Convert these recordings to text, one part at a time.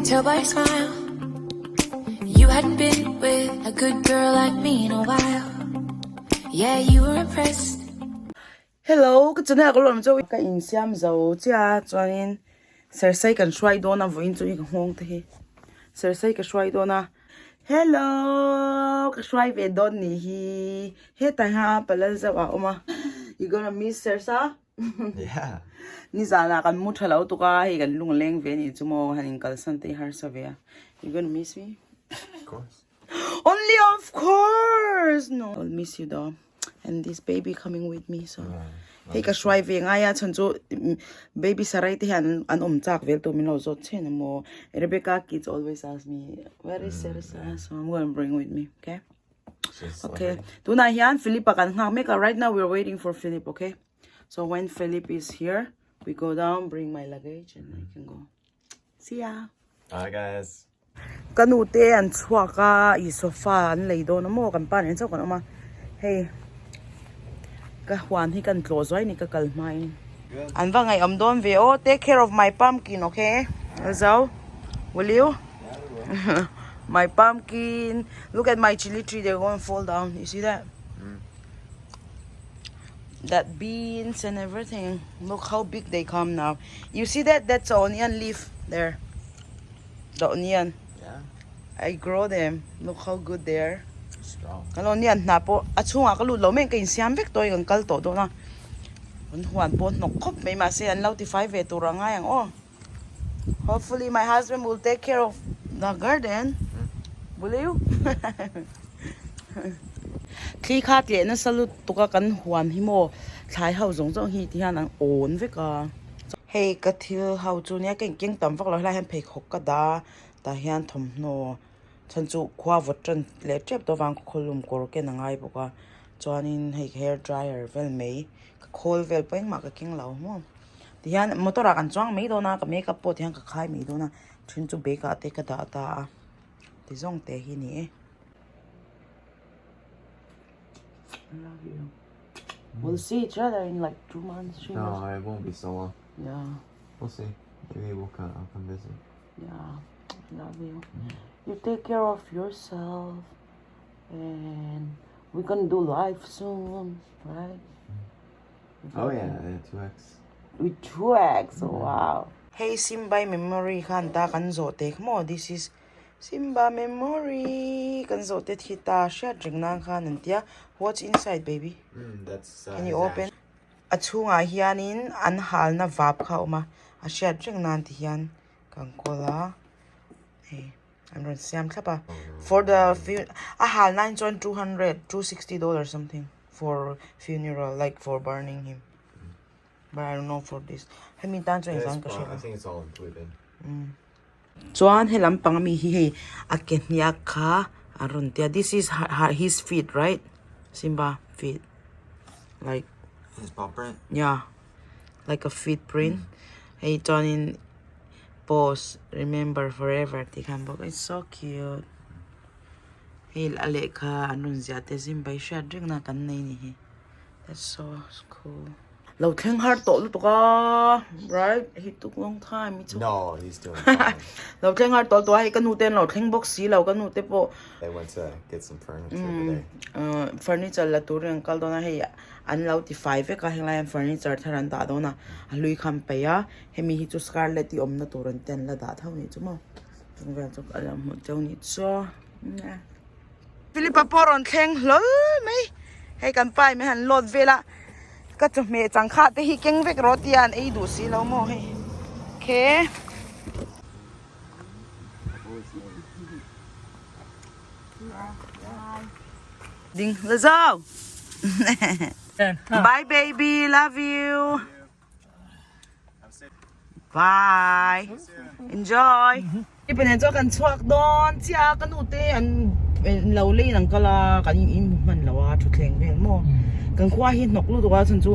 could tell by your smile. You hadn't been with a good girl like me in a while. Yeah, you were impressed. Hello, ka channel ka lawm chu ka insiam zo chiah a chuanin sersei kan hruai dawn a vawiin chu i ka nghawng te hi sersei ka hruai dawn a hello ka hruai ve dawn nih hi hetah hian palal zauh a awm a you gonna miss sersa Yeah. Nizanah kan mu tha lo tuk a, hei kan lung a leng ve anih chu maw, han inkalsan te hi harsa ve a. You gonna miss me? Of course. Only of course! No, I'll miss you though. And this baby coming with me, so. Hei ka hruai ve ngai a, chhan chu baby sarai te hian an awm chak vel tur min lo zawt chen a maw. Rebecca kids always ask me, where is Sarah? So I'm gonna bring with me, okay? Okay, tunah hian Philip-a kan nghak mek a, right now we are waiting for Philip, okay? So when Philip is here, we go down, bring my luggage and I can go. See ya! Bye guys! Ka nu te an chhuak a, i sofa an lei dawn a maw, kan pa nen chauh kan awm a, hei ka huan hi kan tlawh zuai ni ka kal hmain. An va ngaihawm dawn ve aw, take care of my pumpkin okay, Zo, will you? My pumpkin, look at my chili tree they're going to fall down, you see that? That beans and everything, look how big they come now. You see that? That's onion leaf there. The onion. Yeah. I grow them, look how good they are. Strong. Kan onion hna pawh a chhungah ka lut lo mai ka insiam vek tawh a kan kal tawh dawn a. Kan huan pawh hnawk khawp mai mahse an lo tifai ve tur a ngai ang aw. Hopefully my husband will take care of the garden. Will you? Thli kha tleh nasa lutuk a kan huan hi maw thlai ho zawng zawng hi ti hian an awn vek a. Hei ka thil ho chu nia ka inkeng tam vak lo helai hian pheikhawk ka dah a tah hian thawmhnaw chhan chu khua vawt tan leh tep tawh avang khawlum kawr ken a ngai bawk a chuanin hei hair dryer vel mai ka khawl vel pawh engmah ka keng lo maw. Tihian motor ah kan chuang mai dawn a ka makeup pawh tihian ka khai mai dawn a then chu bag ah te ka dah ta a ti zawng te hi a ni e. I love you. We'll see each other in like 2 months, 3 No, months. it won't be so long. Yeah. We'll see. Maybe we'll come, I'll come visit. Yeah, I love you. You take care of yourself and we're gonna do live soon, right? Oh yeah, yeah, 2x. With 2x, wow. Hey Simba memory khan ta kan zawh te kha maw this is Simba memory kan zawh te thi ta hriat reng nan khan an tia what's inside baby? Mm, that's uh, Can you open? A chhungah hianin an halna vap kha a awm a, a hriat reng nan ti hian kan kawl a hei an rawn siam thlap a for the a hal nan chuan 200 260 dollars something. for funeral like for burning him but I don't know for this hemi tan chuan engzang ka hria I think it's all included chuan he lampang ami hi hei a ke hniak kha a rawn tia this is his feet right Simba feet like his paw print yeah like a feet print hei chuanin pause remember forever tih khan bawk it's so cute. Hei a lehkha an rawn ziah te zim bai hriat reng na kan nei ni hi that's so cool lo thleng har tawh lutuk a right he took long time it's no he's doing fine lo thleng har tawh lutuk a hei ka nu te an lo thleng bawk si lo ka nu te pawh they went to get some furniture today uh furniture la turin an kal dawn a hei an lo ti fai vek a henglai hian furniture thar an dah dawn a a hlui kha an paih a hemi hi chu scarlet i awmna tur an te an la dah tho ni chu maw. Chung vel chu ka lo hmuh cheu ni chu Philipa pawh rawn thleng hlawl mai hei kan pa in min han load vel a ka chawhmeh changkha te hi keng vek rawh tia an ei duh si lo maw hei okay ding la zo bye baby love you. Bye. Enjoy. Ipane chu kan chhuak dawn chiah a ka nu te an lo lane an kal a kan in in hman lo a thutthleng vel maw kan khua hi hnawk lutuk a chhan chu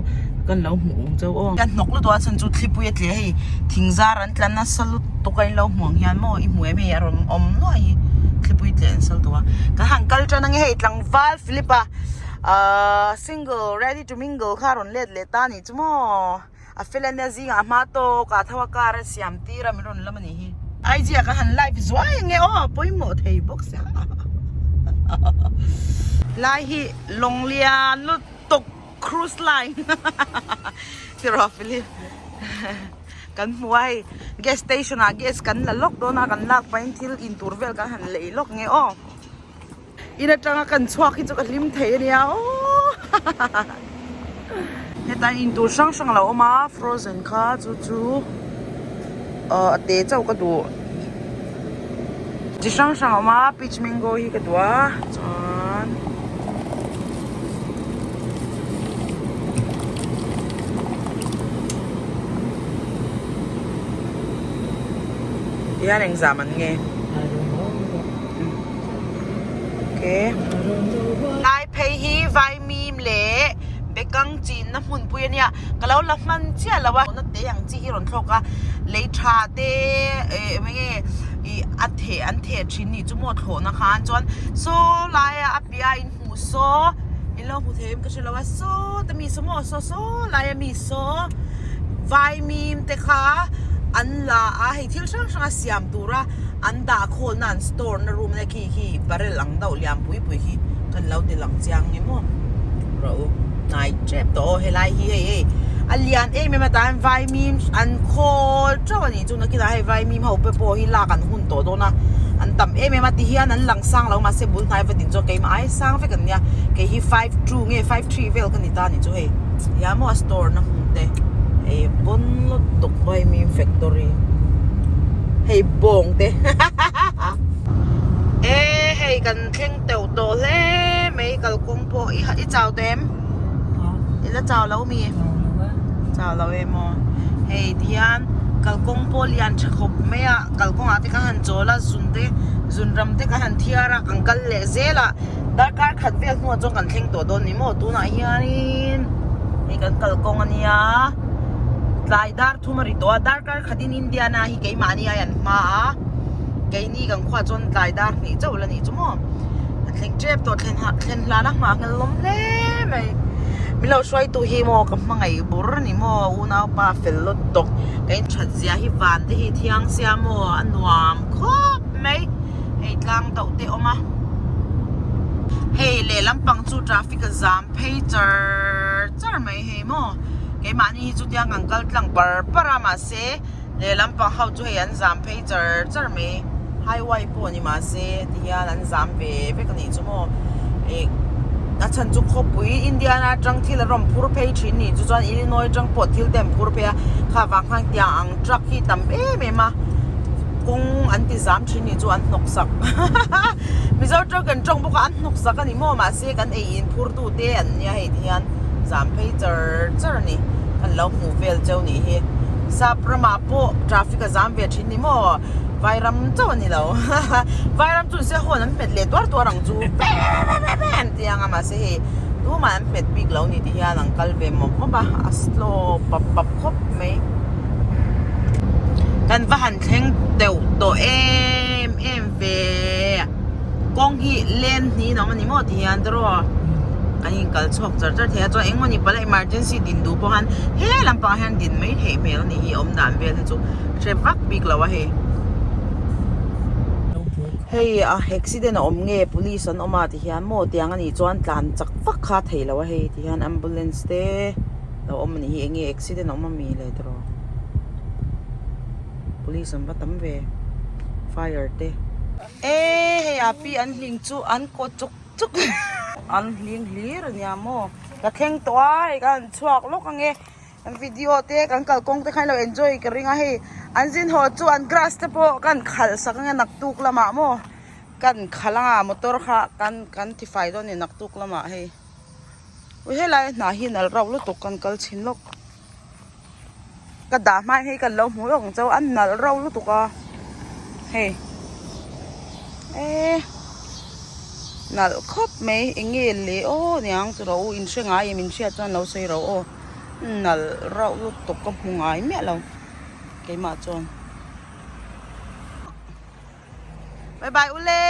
kan lo hmuh awm chauh aw kan hnawk lutuk a chhan chu thlipui a tle hei thing zar an tla nasa lutuk a in lo hmuh ang hian maw i hmu em hei a rawn awm nuai hi thlipui tle an sal tawh a kan han kal tan ange hei tlangval Philip-a ahh single ready to mingle kha a rawn let leh ta a nih chu maw. A fel a nia zingah a hma tawk ah tho a car a siam tir a min rawn lam a nih hi. IG ah ka han live zuai ange aw pawimawh thei bawk sia Lai hi lawng lian lutuk cruise line tiraw Philip kan hmu a hei gas station ah gas kan la lawk dawn a kan lak pahin thil in tur vel kan han lei lawk nge aw. In atanga kan chhuak hi chu ka hlim thei ania aww Heta in tur hrang hrang a lo awm a frozen kha chu chu ahh a te chauh ka duh chi hrang hrang a awm a peach mango hi ka duh a chuan tihian engzam an nge. Lai phei hi vaimim leh bekang chinna hmunpui a nia ka lo la hman chiah lo a na te ang chi hi a rawn thlawk a lei tha te eh eng nge ih a theh an theh thin nih chu maw thlawhna khan chuan saw laia a piah a inhmuh saw in lo hmu thei em ka hre lo a saw te mi saw maw saw saw laia mi saw vaimim te kha an la a hei thil hrang hrang a siam tur a. An dah khawlna an store na room na khi khi barrel ang deuh lian pui pui khi kan lo ti lang chiang ni maw rawh u hnai tep tawh aw helai hi hei hei a lian em em a tah hian vaimim an khawl teuh a nih chu nakinah hei vaimim ho te pawh hi lak an hun tawh dawn a an tam em em a tihian an lang sang lo mahse bul hnai va din chuan keimah ai sang vek an nia kei hi 5 2 nge 5 3 vel ka ni ta a nih chu hei hian maw a store na hmun te hei pawn lutuk vaimim factory. Hei bawng te e hei kan thleng teuh tawh hle mai kalkawng pawh i i chau tawh em i la chau lo mi chau lo em aw hei tihian kalkawng pawh lian tha khawp mai a kalkawng ah te kha han chawl a zun te zun ram te kha han thiar a kan kal leh zel a darkar khat vel hnuah chuan kan thleng tawh dawn ni maw tunah hianin hei kan kalkawng ania tlai dar thum a ri tawh a darkar khatin Indiana hi keimahni ai an hma a keini kan khuaah chuan tlai dar hnih chauh la nih chu maw a thleng tep tawh thlen hah thlen hlan a nghah nghal lawm hle mai min lo hruaitu hi maw ka hmangaih bur a ni maw unaupa fel lawt tawk ka in that zia hi van te hi thiang sia maw a nuam khawp mai hei tlang deuh te a awm a hei lehlam pang chu traffic a zam phei char char mai hei maw keimahni hi chutiang kan kal tlang par par a mahse lehlam pang ho chu hei an zam phei char char mai highway pawh ni mahse tihian an zam ve vek a nih chu maw ih a chhan chu khawpui Indiana atang thil a rawn phur phei thin nih chu chuan Illinois atang pawh thil te an phur phei a kha vang khan tiang ang truck hi tam em em a kawng an ti zam thin nih chu an hnawk sak Mizo truck kan tawng bawk a an hnawk sak a ni maw mahse kan ei in phur tu te an nia hei tihian zam phei char char a ni kan lo hmuh vel cheu nih hi sap ramah pawh traffic a zam ve thin ni maw vairam chauh a ni lo vairam chu se hawn an hmet leh tuar tuar ang chu pe an ti ang a mahse hei tumah an hmet bik lo ni tihian an kal ve mawp mawp a a slow pap pap khawp mai kan va han thleng deuh tawh em em ve. Kawng hi lane hnih a awm a ni maw ti hian tiraw an inkal chhuak char char thei a chuan engmawni pala emergency din duh pawh khan he lampangah hian din mai theih hmel a ni hi awm dan vel hi chu hre vak bik lo a hei. Hei a accident a awm nge police an awm a ti hian maw tiang a nih chuan tlan chak vak kha a thei lo a hei ti hian ambulance te lo awm a ni hi enge accident a awm ami le tiraw. Police an va tam ve fire te. E hei a pi an hling chu an kaw chuk chuk an hling hlir a nia maw ka thleng tawh a hei ka han chhuak lawk ange an video te kan kalkawng te khan ilo enjoy ka ring a hei an zin haw chu an grass te pawh kan khalh sak ange naktuk lamah maw kan khalh anga motor kha kan kan tifai dawn a ni naktuk lamah hei ui helai hnah hi nalh rauh lutuk kan kal chhin lawk. Ka dah hma hi kan lo hmu lawk ang chauh a nalh rauh lutuk a hei eh nalh khawp mai eng nge le aw niang chu ro in hre ngai em in hriat chuan lo sawi ro aw nalh rauh lutuk ka hmu ngai miah lo keimah chuan bye bye ule.